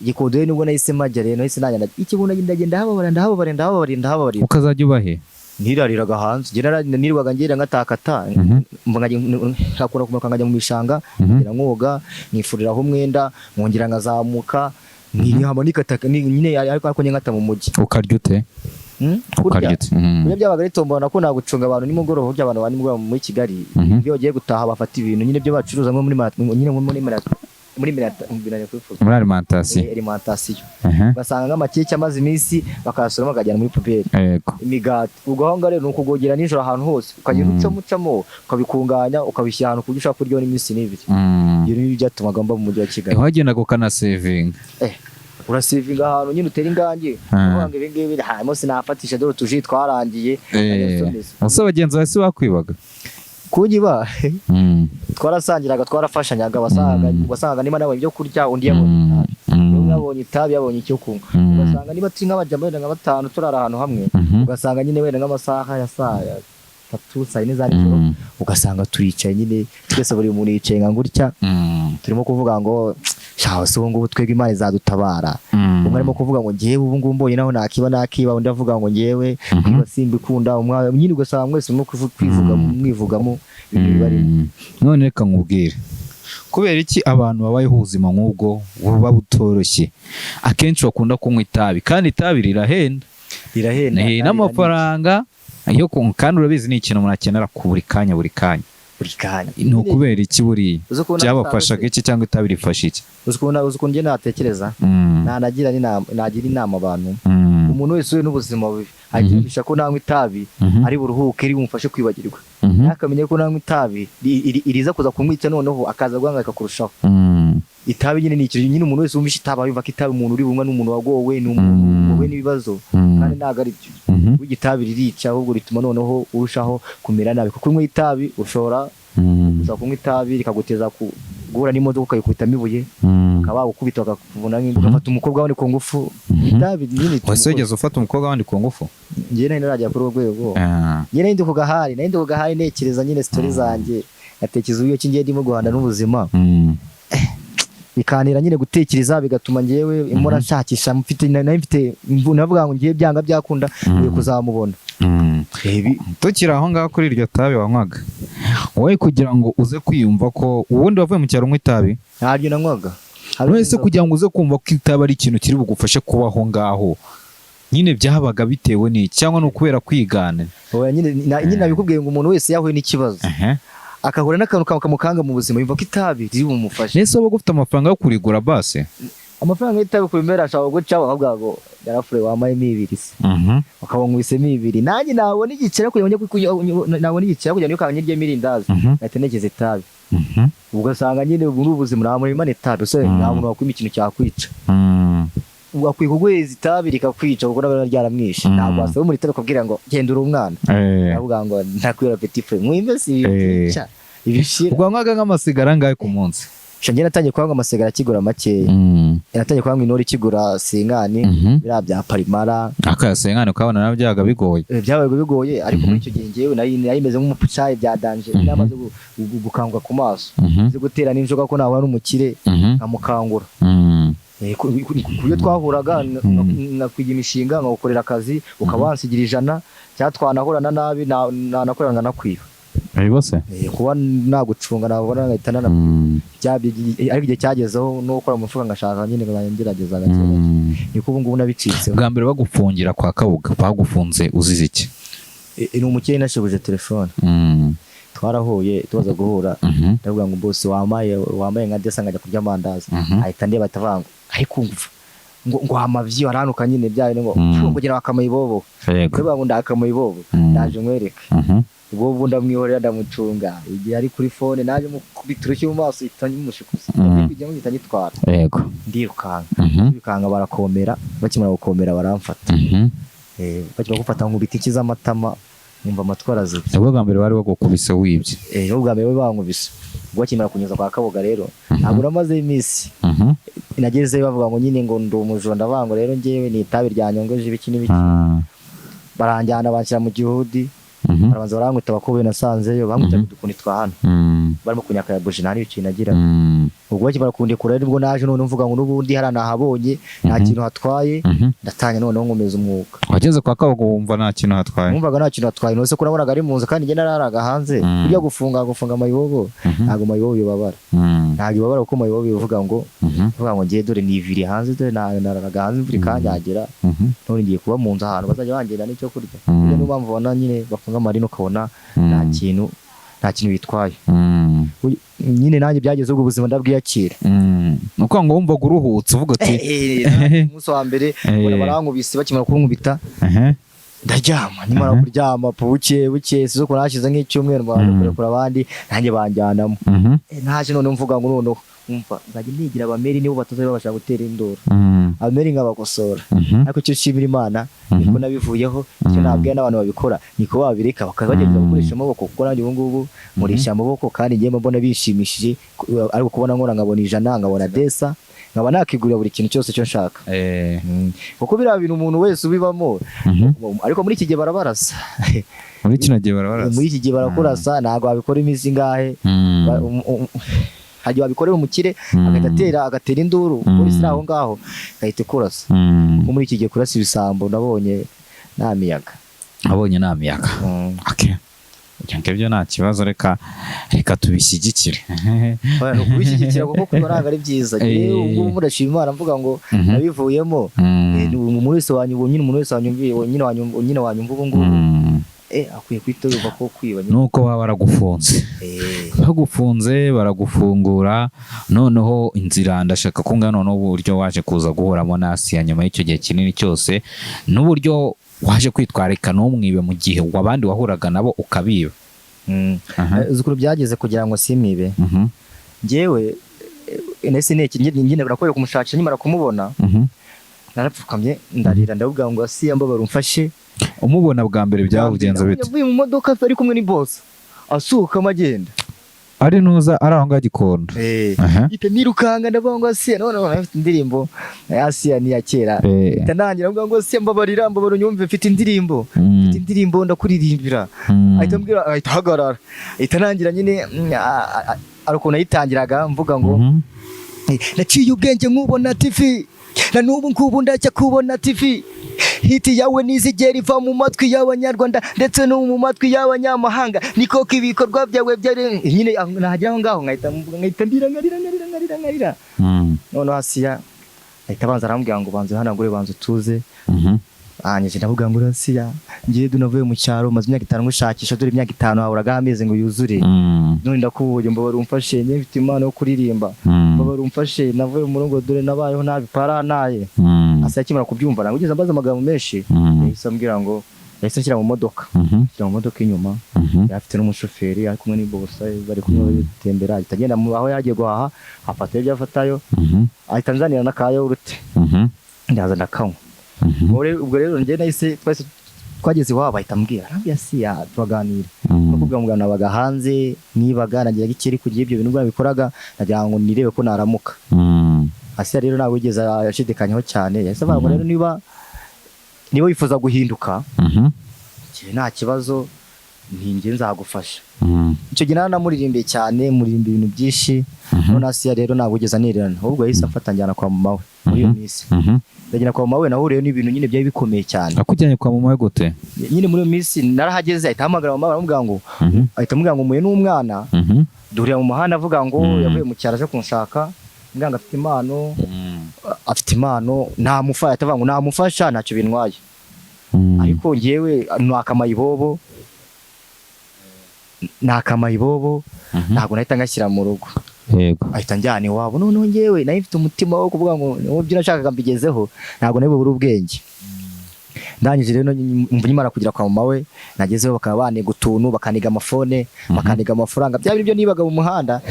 Igikondo rero nibwo nahise majya, rero nahise nanjye ikibuno ndagenda ndahababara, ndahababara, ndahababara, ndahababarira. Ukazajya uba he? Ntirariraga hanze. Njye nirirwaga ngenda ngatakata, mva nkakunda kumanuka nkajya mu bishanga, nkongera nkoga, nkifuriraho umwenda, nkongera nkazamuka nkihama nikataka nyine, ariko njye nkata mu mujyi. Ukarya ute? Hmm? Ukarya Kurya ute? Kurya byabaga ari tombora, nakunda gucunga abantu nimugoroba. Burya abantu ba nimugoroba muri Kigali, iyo bagiye gutaha bafata ibintu nyine byo bacuruza nko muri nyine nko muri kubivuga. Muri alimentation. Alimentation. Ugasanga nk'amakeke amaze iminsi bakayasoroma bakajyana muri poubelle. Imigati. Ubwo aho ngaho rero ni ukugogera nijoro ahantu hose, ukagenda ucamo ucamo, ukabikunganya, ukabishyira ahantu ku buryo ushobora kuryaho n'iminsi n'ibiri. Ibyo ni byo byatumaga mba mu mujyi wa Kigali. Wagendaga ukanasevinga? Urasevinga ahantu nyine utera ingange, uvuga ngo ibi ngibi hanyuma sinafatisha, dore utuji twarangiye. Ese bagenzi bawe si bakwibaga? Kunyiba, twarasangiraga, twarafashanyaga. Wasangaga niba nabonye ibyo kurya undi yabonye itabi. Umwe abonye itabi, yabonye icyo kunywa. Ugasanga niba turi nk'abajama wenda nka batanu turara ahantu hamwe, ugasanga nyine wenda nk'amasaha ya saa 3, saa 4 za nijoro, ugasanga turicaye nyine twese, buri muntu yicaye nka gutya, turimo kuvuga ngo shaho se ubu ngubu twebwe Imana izadutabara. Umwe arimo kuvuga ngo ngewe ubu ngubu mbonye naho nakiba nakiba, undi avuga ngo ngewe kwiba simbikunda, umwe nyine, ugasanga mwese murimo kwivuga, mwivugamo ibintu bibarimo. None reka nkubwire, kubera iki abantu babayeho ubuzima nk'ubwo buba butoroshye akenshi bakunda kunywa itabi, kandi itabi rirahenda? Rirahenda. Eh, n'amafaranga yo kunywa, kandi urabizi ni ikintu umuntu akenera ku buri kanya, buri kanya. Buri kanya. Ni ukubera iki buriya? Uzi ukuntu Byabafashaga iki, cyangwa itabi rifasha iki? Uzi ukuntu njye natekereza, nanagira n'inama, nagira inama abantu, umuntu wese uhuye n'ubuzima bubi agirisha ko nanywa itabi ari buruhuke, iri bumufashe kwibagirwa, ntakamenya ko nanywa itabi iriza kuza kumwica, noneho akaza guhangayika kurushaho. Itabi nyine ni ikintu nyine umuntu wese wumvishe itabi yumva ko itabi umuntu uri bunywa ni umuntu wagowe, ni umuntu wahuye n'ibibazo, kandi ntabwo ari byo. Burya itabi ririca, ahubwo rituma noneho urushaho kumera nabi, kuko unywa itabi ushobora ushobora kunywa itabi rikaguteza guhura n'imodoka ukayikubitamo ibuye, ukaba bagukubita bakakuvuna nk'ingo, ugafata umukobwa wawe ku ngufu. Itabi nyine rituma Wese wigeze ufata umukobwa wandi ku ngufu? Njye nari naragera kuri urwo rwego. Njye nari ndi ku gahari ntekereza nyine story zanjye, ngatekereza uburyo ki ngiye ndimo guhana n'ubuzima, bikantera nyine gutekereza, bigatuma njyewe mpora nshakisha, mfite nari mfite navuga ngo ngiye byanga byakunda ngiye kuzamubona. Tukiri aho ngaho kuri iryo tabi wanywaga, wowe kugira ngo uze kwiyumva ko ubundi wavuye mu cyaro unywa itabi, Ntaryo nanywaga. Wese kugira ngo uze kumva ko itabi ari ikintu kiri bugufashe kubaho ngaho nyine, byabaga bitewe n'iki, cyangwa ni ukubera kwigana? Oya, nyine nyine nabikubwiye ngo umuntu wese yahuye n'ikibazo, akahura n'akantu kamukanga mu buzima, yumva ko itabi riri bumufashe. Nese waba ufite amafaranga yo kurigura base? Amafaranga y'itabi ku bimera ashobora guca bakavuga ngo yarafure wamayemo ibiri se, ukaba nkwisemo ibiri, nanjye nabona igiceri kugira ngo njye nabona igiceri kugira ngo nirukanke nyiryemo irindazi, ngahita ntekereza itabi. Ugasanga nyine muri ubu buzima nta muntu wimana itabi se, nta muntu wakwima ikintu cyakwica. Wakwiye kuguhereza itabi rikakwica, kuko nabwo ryaramwishe. Ntabwo wasaba muri itabi kubwira ngo genda uri umwana, avuga ngo ntakwira petit frère mwimbe si ibyica ibishira. Ubwo wanywaga nk'amasigara angahe ku munsi? Sha, njye natangiye kunywa amasigara akigura makeya. Natangiye kunywa inori ikigura cinquante, biriya bya parimara. Akayasenkane ukabona nabyo byabaga bigoye. Byabaga bigoye, ariko muri icyo gihe njyewe nari meze nk'umupucayi bya danger, namaze gukangwa ku maso, nzi gutera n'inzoga ko nabona n'umukire nkamukangura. Ku buryo twahuraga nkakwiga imishinga, nkagukorera akazi ukaba wansigira 100, cyangwa twanahurana nabi nanakorera nkanakwiba. Bose. Kuba nagucunga nabona ngahita nana ariko igihe cyagezeho no gukora mu mufuka ngashaka nyine nkajya ngerageza gake gake, niko ubu ngubu nabicitseho. Bwa mbere bagufungira kwa Kabuga, bagufunze uzize iki? Ni umukire nashubuje telefone. Twarahuye, tubaza guhura, ndavuga ngo bose wamaye nka desa nkajya kurya amandazi. Ahita ndeba, ahita avuga ngo ariko umva ngo amavyi waranuka nyine bya bintu ngo "Pfu, ngo gira bakamayibobo." Ndavuga ngo ndakamayibobo, ndaje nkwereke. Ubwo ubwo ndamwihorera, ndamucunga igihe ari kuri phone, naje mukubita urushyi mu maso ihita nyimushikuza, kujyamo ngihita nyitwara. Ndirukanka, ndirukanka barakomera, bakimara gukomera baramfata. Bakimara gufata nkubita inshyi z'amatama, nkumva amatwi arazibye. Nibwo bwa mbere bari bagukubise wibye? Nibwo bwa mbere bankubise. Ubwo bakimara kunyuza kwa Kabuga rero, ntabwo namazeyo iminsi. Nagezeyo bavuga ngo nyine ngo ndi umujura, ndavuga ngo rero njyewe ni itabi ryanyongoje ibiki n'ibiki. Baranjyana banshyira mu gihudi. Barabanza barankubita, abakoboyi nasanzeyo bankubita udukoni twa hano, barimo kunyaka ya buji, nta n'ibiceri nagira. Ubwo bakimara kundekura rero, nibwo naje none mvuga ngo n'ubundi hariya nahabonye nta kintu hatwaye. Ndatanya noneho nkomeza umwuga. Wageze kwa Kabuga wumva nta kintu hatwaye? Numvaga nta kintu hatwaye, nose ko nabonaga ari mu nzu kandi njye nararaga hanze. Burya gufunga mayibobo, ntabwo mayibobo ibabara. Ntabwo ibabara, kuko mayibobo ivuga ngo ivuga ngo ngiye dore niviriye hanze, dore nararaga hanze imvura ikanyagira, none ngiye kuba mu nzu ahantu bazajya bangenda n'icyo kurya. Niyo mpamvu ubona nyine bafunga amarino ukabona nta kintu bitwaye. Nyine nanjye byageze ubwo buzima ndabwiyakira. Ni ukuvuga ngo wumvaga uruhutse uvuga uti Umunsi wa mbere mbona barankubise, bakimara kunkubita ndaryama, nimara kuryama buke buke sizo ukuntu hashize nk'icyumweru mbanza kurekura abandi, nanjye banjyanamo. Naje none mvuga ngo noneho umva nzajya nigira abameri nibo batazajya babasha gutera induru, abameri nkabakosora. Ariko icyo nshimira Imana niko nabivuyeho, icyo nabwira n'abantu babikora niko babireka bakaba bagerageza gukoresha amaboko, kuko nanjye ubu ngubu nkoresha amaboko kandi njye mbona bishimishije, ariko kubona nkora nkabona 100, nkabona desa. Nkaba nakigurira buri kintu cyose cyo nshaka. Kuko biriya bintu umuntu wese ubibamo, ariko muri iki gihe barabarasa. Muri kino gihe barabarasa. Muri iki gihe barakurasa, ntabwo wabikora iminsi ingahe. Hari wabikorera umukire, agahita agatera induru, polisi iri aho ngaho igahita ikurasa. Kuko muri iki gihe kurasa ibisambo nabonye nta miyaga. Abonye nta miyaga. Okay. Ibyo ngibyo nta kibazo, reka tubishyigikire. Oya, ni ukubishyigikira kuko kwiba ntabwo ari byiza. Njyewe ubu ngubu murashima Imana mvuga ngo nabivuyemo. Umuntu wese wanyumva nyine, umuntu wese wanyumviye nyine, wanyumva nyine, wanyumva ubu ngubu, akwiye guhita yumva ko kwiba nyine. Nuko baba baragufunze, bagufunze baragufungura, noneho inzira ndashaka ko ngana noneho uburyo waje kuza guhuramo na Asiya nyuma y'icyo gihe kinini cyose, n'uburyo waje kwitwararika ntumwibe mu gihe abandi wahuraga nabo ukabiba. Uzi ukuntu byageze kugira ngo simibe? Njyewe nahise nyine barakwiye kumushakisha, nkimara kumubona narapfukamye ndarira, ndavuga ngo: "Asiya, mbabara umfashe." Umubona bwa mbere byagenze bite? Yavuye mu modoka ari kumwe n'ibosi, asohokamo agenda. Ari nuza ari aho ngaho Gikondo? Mpita nirukanga, ndavuga ngo: "Asiya." None mfite indirimbo ya Asiya, ni iya kera. Mpita ntangira mvuga ngo: "Asiya, mbabarira, mbabarira unyumve, mfite indirimbo, mfite indirimbo ndakuririmbira." Ahita ambwira, ahita ahagarara, ahita ntangira nyine, hari ukuntu nayitangiraga mvuga ngo: "Naciye ubwenge nkubona TV, na n'ubu ngubu ndajya kubona TV. Hit yawe ntizigera iva mu matwi y'Abanyarwanda ndetse no mu matwi y'abanyamahanga. Niko ko ibikorwa byawe byari nyine." Nahagera aho ngaho nkahita mvuga, nkahita ndira, nkarira, nkarira, nkarira, nkarira. Noneho Asiya ahita abanza arambwira ngo: "Banza uhanagure, banza utuze." Hanyuma ndavuga ngo: "Asiya, ngiye navuye mu cyaro, maze imyaka 5 ngushakisha, dore imyaka 5 haburaga amezi ngo yuzure. None ndakubonye, mbabara umfashe, njye mfite impano yo kuririmba, mbabara umfashe, navuye mu rugo, dore nabayeho nabi, paranaye." Asiya akimara kubyumva ntabwo ugeze ambaza amagambo menshi. Yahise ambwira ngo, yahise anshyira mu modoka, anshyira mu modoka inyuma. Yari afite n'umushoferi, ari kumwe n'ibosa, bari kumwe bari gutembera. Ahita agenda aho yagiye guhaha, afatayo ibyo afatayo, ahita anzanira n'akayawurute, ndaza ndakanywa. Ubwo rero njye nahise, twahise twageze iwabo, ahita ambwira, arambwira: "Siya," turaganira. No kuvuga ngo nabaga hanze, nibaga, nagiraga ikiri kugira ibyo bintu nabikoraga nagira ngo nirebe ko naramuka. Asiya rero ntabwo yigeze ashidikanyaho cyane, yahise avuga ngo: "Rero niba wifuza guhinduka, njye nta kibazo, njye nzagufasha." Icyo gihe naranamuririmbiye cyane, muririmba ibintu byinshi. None Asiya rero ntabwo yigeze anirerana, ahubwo yahise amfata njyana kwa mama we muri iyo minsi. Ndagenda kwa mama we, nahuriyeyo n'ibintu nyine byari bikomeye cyane. Akujyanye kwa mama we gute? Nyine muri iyo minsi narahageze, ahita ahamagara mama, aramubwira ngo, ahita amubwira ngo muye n'umwana, duhurira mu muhanda, avuga ngo yavuye mu cyaro aje kunshaka, ambwira ngo afite impano, afite impano, namufasha. Ahita avuga ngo namufasha, ntacyo bintwaye. Ariko njyewe ni akamayibobo, ni akamayibobo, ntabwo nahita ngashyira mu rugo. Ahita anjyana iwabo. Noneho njyewe nari mfite umutima wo kuvuga ngo ibyo nashakaga mbigezeho, ntabwo nari bubure ubwenge. Ndangije rero mva nkimara kugera kwa mama we, nagezeho bakaba baniga utuntu, bakaniga amafone, bakaniga amafaranga, bya bindi byo nibaga mu muhanda.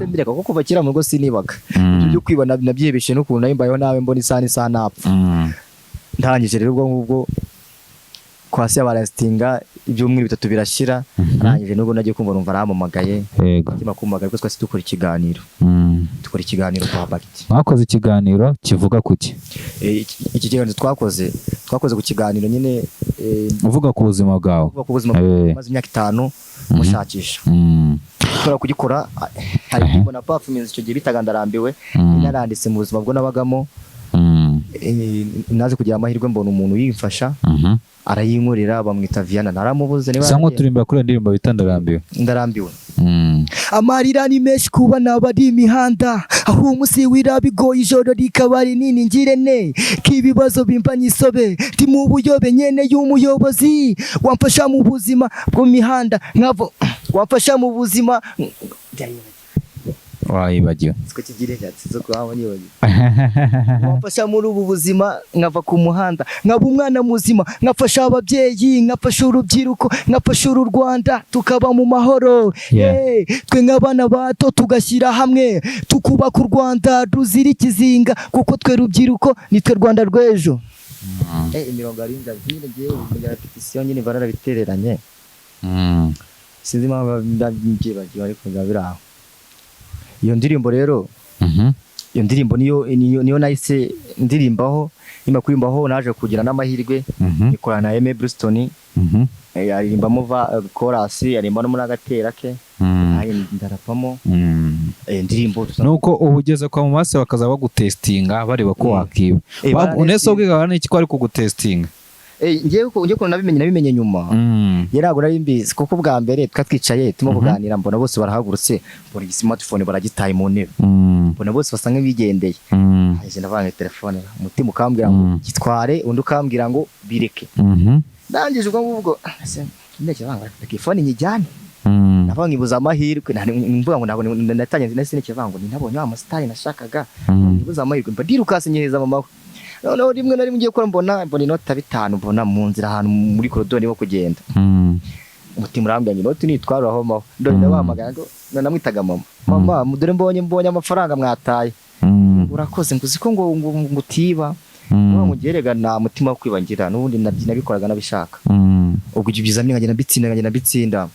Mbireka kuko kuva kera mu rugo sinibaga. Ibyo byo kwiba nabyibeshe n'ukuntu nari mbayeho nawe, mbona isaha n'isaha napfa. Ndangije rero ubwo ngubwo kwa se baransitinga, ibyumweru 3 birashira. Arangije nubwo nagiye kumva numva arampamagaye. Akimara kumpamagara ariko twese dukora ikiganiro, dukora ikiganiro kwa Bagiti. Mwakoze ikiganiro kivuga kuki? Iki kiganiro twakoze ku kiganiro nyine, Uvuga ku buzima bwawe. kuvuga ku buzima, maze imyaka 5 mushakisha. Ushobora kugikora, hari indirimbo na performance icyo gihe bitaga "Ndarambiwe", naranditse mu buzima bwo nabagamo. Naje kugira amahirwe mbona umuntu yimfasha, arayinkorera, bamwita Viana, naramubuze niba Bisa yaragiye. nk'uturirimba kuri iyo ndirimbo bita "Ndarambiwe". "Ndarambiwe". Amarira ni menshi kuba nabari imihanda, aho umunsi wira bigoye, ijoro rikaba rinini, ngire ne k'ibibazo bimbanye isobe, ndi mu buyobe nyene y'umuyobozi wamfasha mu buzima bwo mu mihanda, nkavo wamfasha mu buzima. Wayibagiwe. Siko kigira zo kuhaba nibagiwe. Wamfasha muri ubu buzima nkava ku muhanda, nkaba umwana muzima, nkafasha ababyeyi, nkafasha urubyiruko, nkafasha uru Rwanda, tukaba mu mahoro. Hey, twe nk'abana bato tugashyira hamwe tukubaka u Rwanda ruzira ikizinga, kuko twe rubyiruko nitwe Rwanda rw'ejo. Imirongo ari nyine, ngiye kugira repetition nyine, bararabitereranye. Sinzi impamvu ndabyibagiwe, ariko biba biri aho. Iyo ndirimbo rero. Iyo ndirimbo niyo nahise ndirimbaho. Nyuma kuririmbaho naje kugira n'amahirwe ikorana na Aime Bluestone. Aririmbamo chorus, aririmba no muri agatera ke. Nanjye ndarapamo. Indirimbo Nuko ubu ugeze kwa mumase bakaza bagutestinga, bareba ko wakiba. Baranesi- Unese ubwiga n'iki ko ari kugutestinga? Ngewe ukuntu nabimenye nyuma. Njye ntabwo nari mbizi, kuko bwa mbere twari twicaye turimo kuganira, mbona bose barahagurutse, mbona smartphone baragitaye mu ntebe, mbona bose basa nk'ibigendeye. Nahise ndavanga telefone, umutima ukambwira ngo gitware, undi ukambwira ngo bireke. Ndangije ubwo ngubwo ese ntekereza ngo reka ifone nyijyane. Navuga nkibuza amahirwe, mvuga ngo ntabwo natangiye, nahise ntekereza ngo ninabonye wa musitari nashakaga. Nkibuza amahirwe, mba ndirukase nyereza mama we. Noneho rimwe na rimwe ngiye gukora, mbona inoti ya 5, mbona mu nzira ahantu muri koridoro ndimo kugenda. Umutima urambwira ngo inoti nitwara aho maho ndore. Ndabahamagara ngo namwitaga mama, mama dore mbonye amafaranga mwataye. Urakoze, ngo uzi ko ngo utiba. Ngo ngerega nta mutima wo kwiba ngira, n'ubundi nabikoraga nabishaka. Ubwo ibyo bizamini nkagenda mbitsinda, nkagenda mbitsinda.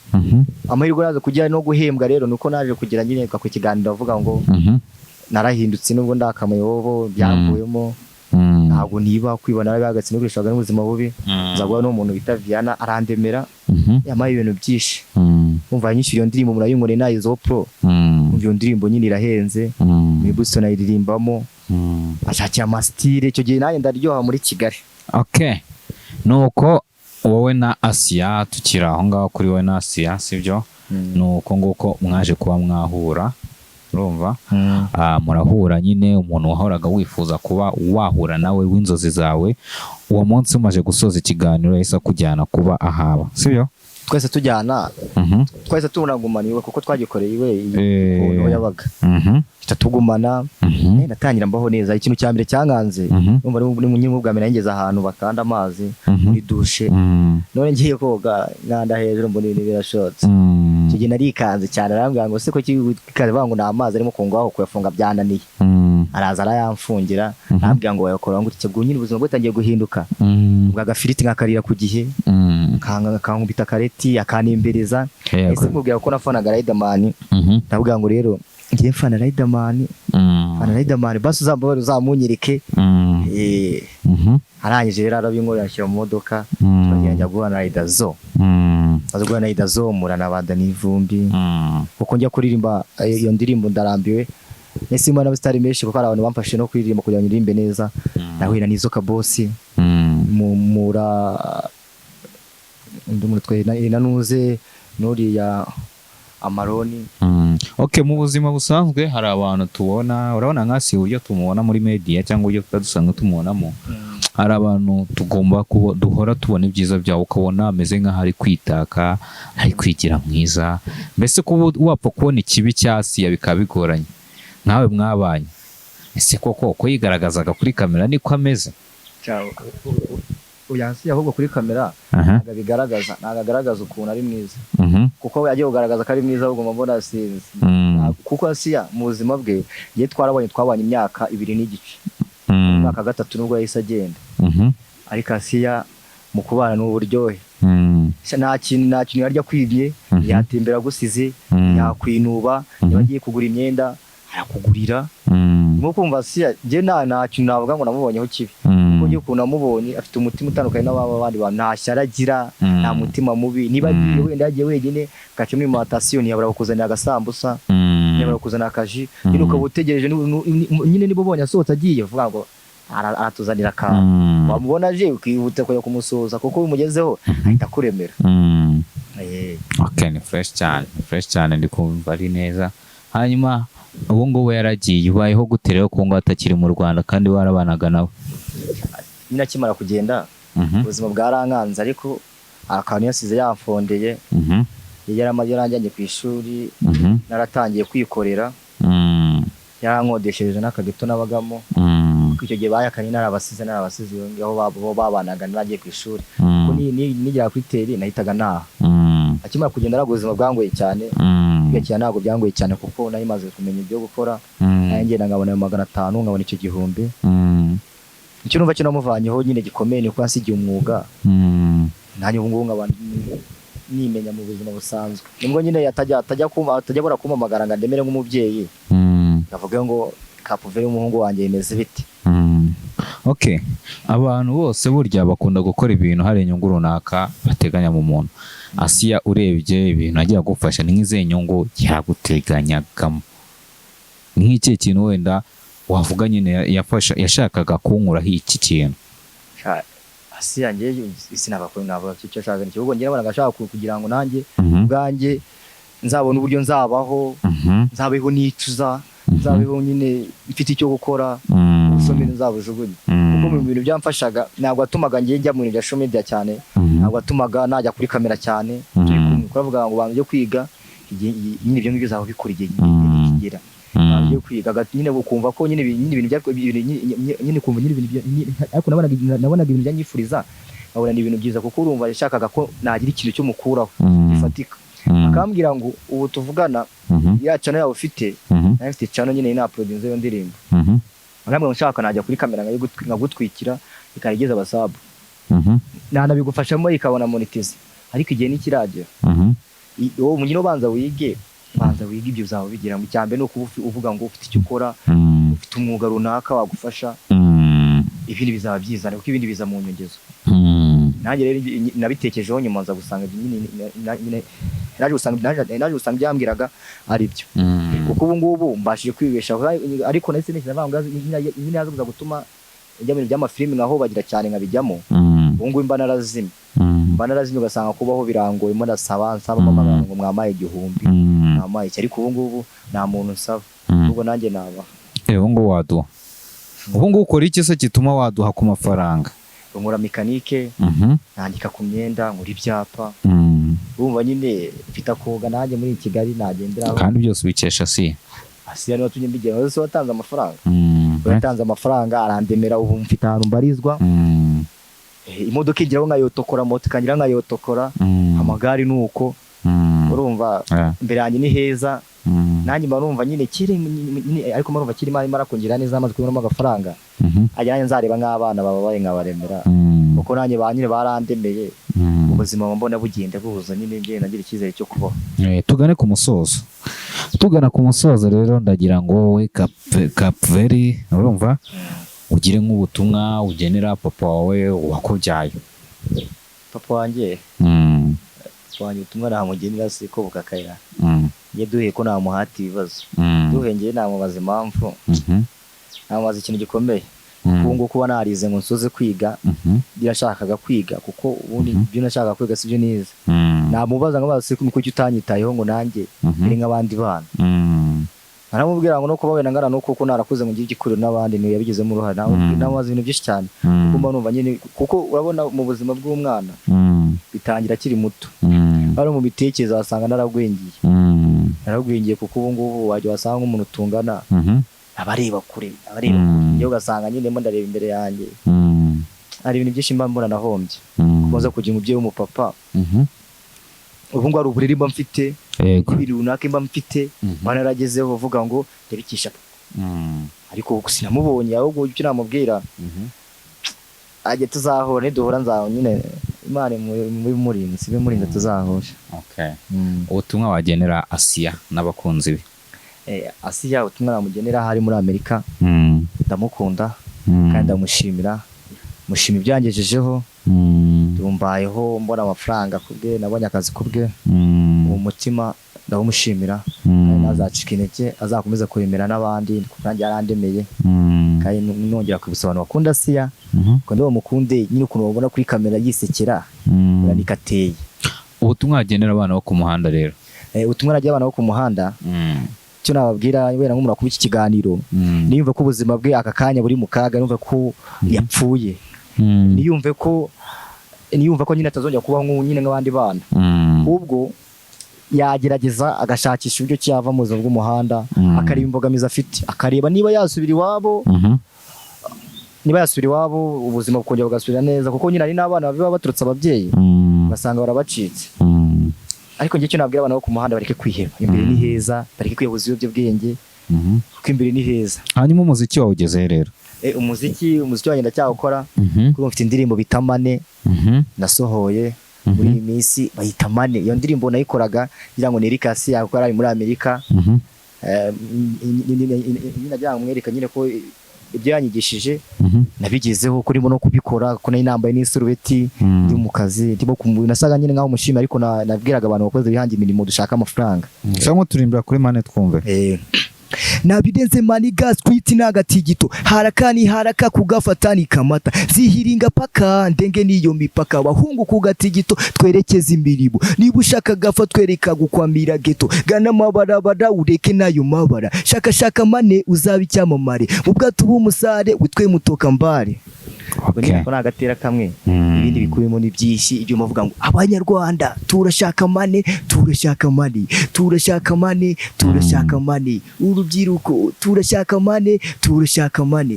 Amahirwe naje kugira no guhembwa rero nuko naje kugira nyine ku kiganiro avuga ngo narahindutse, nubwo ndakamuyobo byamvuyemo. Ntabwo niba kwiba narabihagaritse, nikoreshaga n'ubuzima bubi. Nza guhura n'umuntu bita Viana, arandemera. Yampaye ibintu byinshi. Umva, yanyishyuriye iyo ndirimbo murayinkoreye nayizo pro. Umva, iyo ndirimbo nyine irahenze. Muri Boston ayiririmbamo. Ashakira amasitire, icyo gihe nanjye ndaryoha muri Kigali. Okay, nuko wowe na Asiya, tukiri aho ngaho kuri wowe na Asiya, sibyo? Nuko nguko mwaje kuba mwahura, urumva? Murahura nyine, umuntu wahoraga wifuza kuba wahura nawe w'inzozi zawe. Uwo munsi umaze gusoza ikiganiro yahise akujyana kuba ahaba, sibyo? Twese tujyana. Twahise tunagumana iwe kuko twagikoreye iwe ukuntu yabaga. Duhita tugumana. Natangira mbaho neza. Ikintu cya mbere cyankanze, numva ni nyine bwa mbere nageze ahantu bakanda amazi muri dushe. None ngiye koga, nkanda hejuru, mbona ibintu birashotse. Icyo gihe narikanze cyane. Arambwira ngo se ko kikaze, ngo ni amazi arimo kungwaho, kuyafunga byananiye. Araza arayamfungira. Arambwira ngo wayakora ngo ubwo nyine ubuzima bwatangiye guhinduka. Ubwo agafiriti nkakarira ku gihe, kankubita kareti, akanimbereza. Ese mubwira ko nafanaga Riderman. Ndavuga ngo rero ngiye mfana Riderman, mfana Riderman, basi uzambabare uzamunyereke. Arangije rero arabinkorera, anshyira mu modoka. Turagenda, njya guhura na Riderzo. Maze guhura na Riderzo, murana ba Danny Vumbi. Kuko njya kuririmba iyo ndirimbo Ndarambiwe, nese mbona n'abasitari menshi, kuko hari abantu bamfashije no kuririmba kugira ngo ndirimbe neza. Nahuye na Nizo Kabosi. Mura undi muntu twe na Nuze n'uriya Amaroni. Okay, mu buzima busanzwe hari abantu tubona, urabona nka si uburyo tumubona muri media cyangwa uburyo tuba dusanzwe tumubonamo, hari abantu tugomba kuba duhora tubona ibyiza byawe, ukabona ameze nk'aho ari kwitaka, ari kwigira mwiza, mbese kuba wapfa kubona ikibi cya Asiya bikaba bigoranye. Nkawe mwabanye, ese koko uko yigaragazaga kuri kamera niko ameze? Uyansiye ahubwo kuri kamera ntabwo abigaragaza, ntabwo agaragaza ukuntu ari mwiza. Kuko we agiye kugaragaza ko ari mwiza, ahubwo mba mbona sinzi. Kuko Asiya mu buzima bwe, ngiye twarabonye, twabanye imyaka 2 n'igice. Umwaka wa gatatu nubwo yahise agenda. Ariko Asiya mu kubana ni uburyohe. Nta kintu yarya kwibye. Yatembera agusize. Yakwinuba. Niba agiye kugura imyenda, arakugurira. Nko kumva Asiya, njye nta kintu navuga ngo namubonyeho kibi. Kuko njye ukuntu namubonye, afite umutima utandukanye n'ababa bandi bantu, nta shyari agira. Nta mutima mubi. Niba agiye wenda yagiye wenyine, gaca muri alimentation, ntiyabura kukuzanira agasambusa. Ntiyabura kukuzanira akaji. Nyine ukaba utegereje nyine niba ubonye asohotse agiye, uvuga ngo aratuzanira akantu. Wamubona aje, ukihuta kujya kumusuhuza, kuko iyo umugezeho ahita akuremera. Okay, ni fresh cyane, ni fresh cyane, ndi kumva ari neza. Hanyuma ubu ngubu yaragiye, ubayeho gute rero ko ngo atakiri mu Rwanda kandi warabanaga nawe? Nyine akimara kugenda, ubuzima bwarankanze, ariko akantu yasize yamfondeye. Yaramaze yaranjyanye ku ishuri. Naratangiye kwikorera. Yarankodeshereje n'akageto nabagamo. Kuko icyo gihe bayakanye narabasize iyo ngiyo aho bo babanaga, naragiye ku ishuri. Kuko nigera kuri teri nahitaga ntaha. Akimara kugenda ntabwo ubuzima bwangoye cyane. Kwiyakira ntabwo byangoye cyane, kuko nari maze kumenya ibyo gukora. Nanjye ngenda nkabona ayo 500, nkabona icyo 1000. Icyo numva cyo namuvanyeho nyine gikomeye ni uko yansigiye umwuga. Nanjye ubu ngubu nkaba nimenya mu buzima busanzwe, nibwo nyine atajya abura kumpamagara ngo andemere nk'umubyeyi. Ndavuga ngo Kapuveri w'umuhungu wanjye bimeze bite. Okay, abantu bose burya bakunda gukora ibintu hari inyungu runaka bateganya mu muntu. Asiya urebye ibintu agiye agufasha, ni nk'izihe nyungu yaguteganyagamo? Ni nk'ikihe kintu wenda wavuga nyine yafasha, yashakaga kunkuraho iki kintu? Sha, Asiya njye sinabakora, navuga icyo ashaka ni ahubwo njye nabonaga ashaka kugira ngo nanjye ubwanjye nzabone uburyo nzabaho, nzabeho nicuza, nzabeho nyine mfite icyo gukora, ubushomeri nzabujugunye, kuko mu bintu byamfashaga ntabwo watumaga njye njya mu bintu bya social media cyane, ntabwo watumaga najya kuri kamera cyane turi kumwe, kuko bavuga ngo bantu byo kwiga nyine ibyo ngibyo uzaba ubikora igihe kigera. Bantu byo kwiga nyine ukumva ko nyine nyine ibintu nyine ukumva nyine ibintu ariko nabonaga ibintu byanyifuriza, nkabona ni ibintu byiza, kuko urumva yashakaga ko nagira ikintu cyo mukuraho gifatika, akambwira ngo ubu tuvugana ya channel yawe ufite, nayo mfite channel nyine ina uploadinze iyo ndirimbo, arambwira ngo nshaka najya kuri kamera nkagutwikira ikayigeza abasabu, nanabigufashamo ikabona monetize, ariko igihe ntikiragera. Wowe nyine ubanza wige, banza wige, ibyo uzaba ubigira mu cyambere ni ukuba uvuga ngo ufite icyo ukora, ufite umwuga runaka wagufasha, ibindi bizaba byizana, kuko ibindi biza mu nyongezo. Nanjye rero nabitekerejeho nyuma, nza gusanga nyine naje gusanga ibyambwiraga ari byo, kuko ubu ngubu mbashije kwibeshaho, ariko nahise ntekereza mvuga ngo nyine yaza kuza gutuma njya mu bintu by'amafilimi nkaho bagira cyane nkabijyamo, ubu ngubu mba narazimye, mba narazimye, ugasanga kubaho birangoye, mbona nsaba mama ngo mwamaye 1000, mwamaye iki, ariko ubu ngubu nta muntu nsaba, ubwo nanjye nabaha. Ubu ngubu waduha, ubu ngubu ukora iki se gituma waduha ku mafaranga? Nkora mekanike, nandika ku myenda, nkora ibyapa, urumva nyine mfite akoga nanjye muri Kigali nagenderaho. Kandi byose ubikesha si? Asiya niwe watumye mbigera, wese watanze amafaranga, watanze amafaranga arandemera, ubu mfite ahantu mbarizwa. Imodoka igeraho nkayotokora, moto ikangira nkayotokora, amagare ni uko. Urumva imbere yanjye ni heza. Nanjye mba numva nyine kiri nyine, ariko mba numva kiri imana imara kungira neza amaze kubonamo agafaranga, ajya nanjye nzareba nk'abana bababaye nkabaremera, kuko nanjye ba nyine barandemeye. Ubuzima mba mbona bugenda buza nyine, ngenda ngira icyizere cyo kubaho. Tugane ku musozo, tugana ku musozo rero, ndagira ngo wowe Kapveri, urumva, ugire nk'ubutumwa ugenera papa wawe wakubyaye. Papa wanjye, papa wanjye ubutumwa namugenera si ko bukakayira, njye duhe ko namuhata ibibazo, duhe njye namubaza impamvu, namubaza ikintu gikomeye. Ubu ngubu kuba narize ngo nsoze kwiga ibyo nashakaga kwiga, kuko ubundi ibyo nashakaga kwiga sibyo nize, namubaza nkabaza se kuki utanyitayeho ngo nanjye mere nk'abandi bana? Naramubwira ngo no kuba wenda ngana nuko kuko narakuze ngo ngire igikuriro n'abandi niwe yabigizemo uruhare. Namubaza ibintu byinshi cyane, kuko mba numva nyine, kuko urabona mu buzima bw'umwana bitangira akiri muto, ari mu mitekerereze wasanga naragwingiye, naragwingiye, kuko ubu ngubu wajya wasanga nk'umuntu tungana abareba kure, abareba kure, yewe ugasanga nyine ndimo ndareba imbere yanjye. Hari ibintu byinshi mba mbona nahombye, kubanza kugira umubyeyi w'umupapa. Ubu ngubu hari uburere mba mfite, ibintu runaka mba mfite, mba naragezeho uvuga ngo ndabikisha papa, ariko sinamubonye. Ahubwo icyo namubwira, ajye tuzahura, niduhura nzaho nyine Imana imurinze, ibimurinze, tuzahura. Okay. Ubutumwa wagenera Asiya n'abakunzi be? Asiya ubutumwa namugenera aho ari muri Amerika, ndamukunda kandi ndamushimira, mushima ibyangejejeho. Mbayeho mbona amafaranga kubwe, nabonye akazi kubwe, uwo mutima ndawumushimira, kandi ntazacika intege, azakomeza kuremera n'abandi, kuko nanjye yarandemeye. Kandi nongera kwibutsa abantu bakunda Asiya ko ndi bamukunde nyine, ukuntu babona kuri kamera yisekera, uranika ateye. Ubutumwa wagenera abana bo ku muhanda rero? Ubutumwa nagiye abana bo ku muhanda, icyo nababwira wenda nk'umuntu wakubita iki kiganiro, niyumve ko ubuzima bwe aka kanya buri mu kaga, niyumve ko yapfuye, niyumve ko nyine atazongera kubaho nyine nk'abandi bana, ahubwo yagerageza agashakisha uburyo ki yava mu buzima bw'umuhanda, akareba imbogamizi afite, akareba niba yasubira iwabo, niba yasubira iwabo ubuzima bukongera bugasubira neza, kuko nyine hari n'abana baba baturutse ababyeyi, ugasanga barabacitse. Ariko njye icyo nabwira abana bo ku muhanda, bareke kwiheba, imbere ni heza, bareke kwiyoboza ibiyobyabwenge, kuko imbere ni heza. Hanyuma umuziki wawe ugezehe rero? Umuziki wanjye ndacyawukora, kuko mfite indirimbo bita Mane nasohoye muri iyi minsi, bayita Mane. Iyo ndirimbo nayikoraga ngira ngo ni Eric Asiya, kuko yari ari muri Amerika. Nyine agira ngo mwereke nyine ko ibyo yanyigishije nabigezeho, ko ndimo no kubikora, ko nari nambaye n'isurubeti, ndi mu kazi, ndimo nasaga nyine nkaho mushima, ariko nabwiraga abantu bakoze bihangira imirimo, dushaka amafaranga. Cyangwa turimbira kuri mane twumve. Nabirenze maniga street n'agatigito, haraka ni haraka, kugafata ni kamata, zihiringa paka ndenge niyo mipaka, abahungu ku gatigito twerekeza imirimo. Niba ushaka gafa, twereka gukwamira ghetto, gana amabarabara ureke nayo mabara, shaka shaka money uzaba icyamamare mu bwato b'umusare witwe mutoka mbare. Ubwo nyine ako ni agatera kamwe. Ibindi bikubiyemo ni byinshi, ibyo bavuga ngo Abanyarwanda turashaka money, turashaka money, turashaka money, turashaka money, urubyiruko turashaka money, turashaka money.